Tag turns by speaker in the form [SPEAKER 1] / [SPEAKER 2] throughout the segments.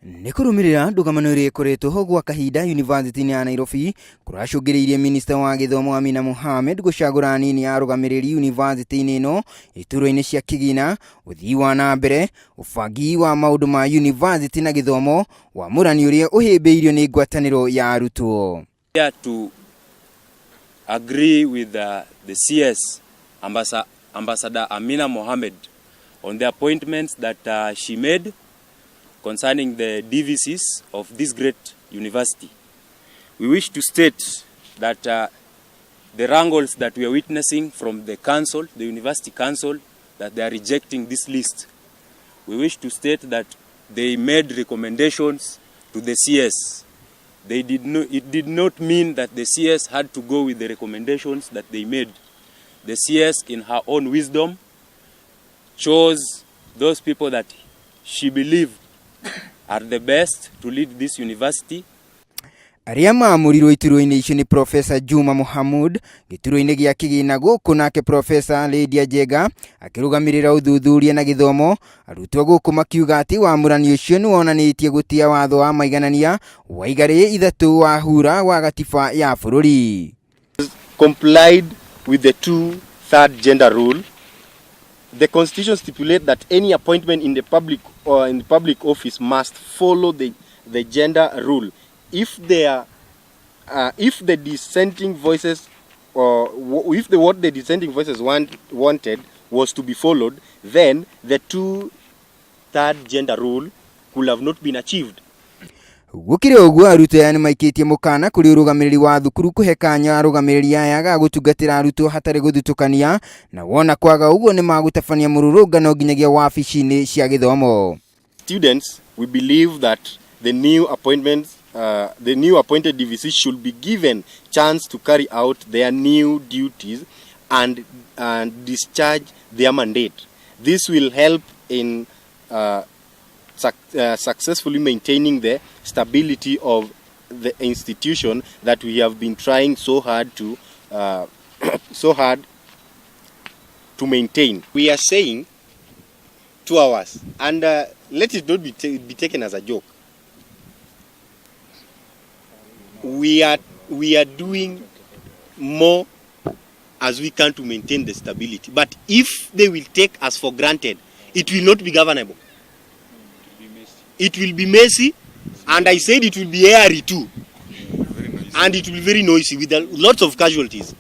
[SPEAKER 1] Nĩ kũrũmĩrĩra ndũgamano ĩrĩa ĩkoretwo ho gwa kahinda yunivasĩtĩ-inĩ ya Nairobi kũracũngĩrĩirie minista wa gĩthomo Amina Mohamed gũcagũra anini a arũgamĩrĩri yunivasĩtĩ-inĩ ĩno iturwa-inĩ cia kĩgĩna, ũthii wa na mbere, ũbangi wa maũndũ ma yunivasĩtĩ na gĩthomo, wamũrani ũrĩa ũhĩmbĩirio nĩ ngwatanĩro ya arutwo.
[SPEAKER 2] Here to agree with the CS, Ambassador Amina Mohamed, on the appointments that she made concerning the DVCs of this great university. We wish to state that the wrangles that we are witnessing from the council, the university council, that they are rejecting this list. We wish to state that they made recommendations to the CS. They did not, it did not mean that the CS had to go with the recommendations that they made. The CS, in her own wisdom, chose those people that she believed are the best to lead this university.
[SPEAKER 1] Arĩa maamũrirwo iturwa-inĩ icio nĩ Profesa Juma Mohamud gĩturwa-inĩ gĩa kĩgĩna gũkũ nake Profesa Lydia Njenga akĩrũgamĩrĩra ũthuthuria na gĩthomo. Arutwo gũkũ makiuga atĩ wamũrani ũcio nĩ wonanĩtie gũtĩa watho wa maiganania wa igarĩ ithatũ wa hura wa gatiba ya bũrũri.
[SPEAKER 3] Complied with the two-third gender rule. The constitution stipulates that any appointment in the public or in the public office must follow the gender rule. If there, if the dissenting voices, or if the what the dissenting voices wanted was to be followed, then the two-third gender rule could have not been achieved.
[SPEAKER 1] Gũkĩrĩ ũguo arutwo aya nĩmaikĩtie mũkana kũrĩ ũrũgamĩrĩri wa thukuru kũhe kanya arũgamĩrĩri aya ga gũtungatĩra arutwo hatarĩ gũthutũkania na wona kwaga ũguo nĩmagũtabania mũrũrũngano nginyagia wabici-inĩ cia gĩthomo.
[SPEAKER 3] Students, we believe that the new appointments, the new appointed DVC should be given chance to carry out their new duties and discharge their mandate. This will help in successfully maintaining the stability of the institution that we have been trying so hard to maintain. We are saying 2 hours, and let it not be taken as a joke. We are doing more as we can to maintain the stability. But if they will take us for granted, it will not be governable. It will be messy, and I said it will be hairy too. And it will be very noisy with lots of casualties.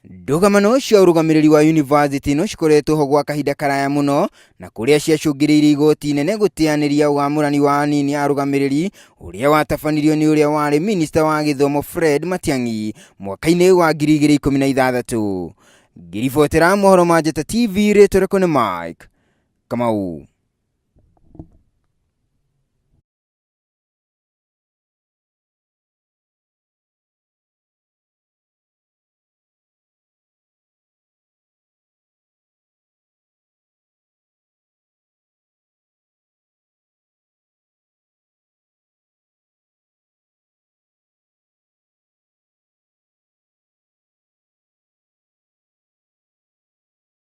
[SPEAKER 1] Ndũgamano cia ũrũgamĩrĩri wa yunivasĩtĩ ĩno cikoretwo ho gwa kahinda karaya mũno na kũrĩa ciacũngĩrĩirie igoti inene gũteanĩria wamũrani wa anini a arũgamĩrĩri ũrĩa watabanirio nĩ ũrĩa warĩ minista wa gĩthomo Fred Matiang'i mwaka-inĩ wa ngiri igĩrĩ ikũmi na ithathatũ. Ngĩribotera mohoro ma Njata TV, rĩtwa rĩakwa nĩ Mike Kamau.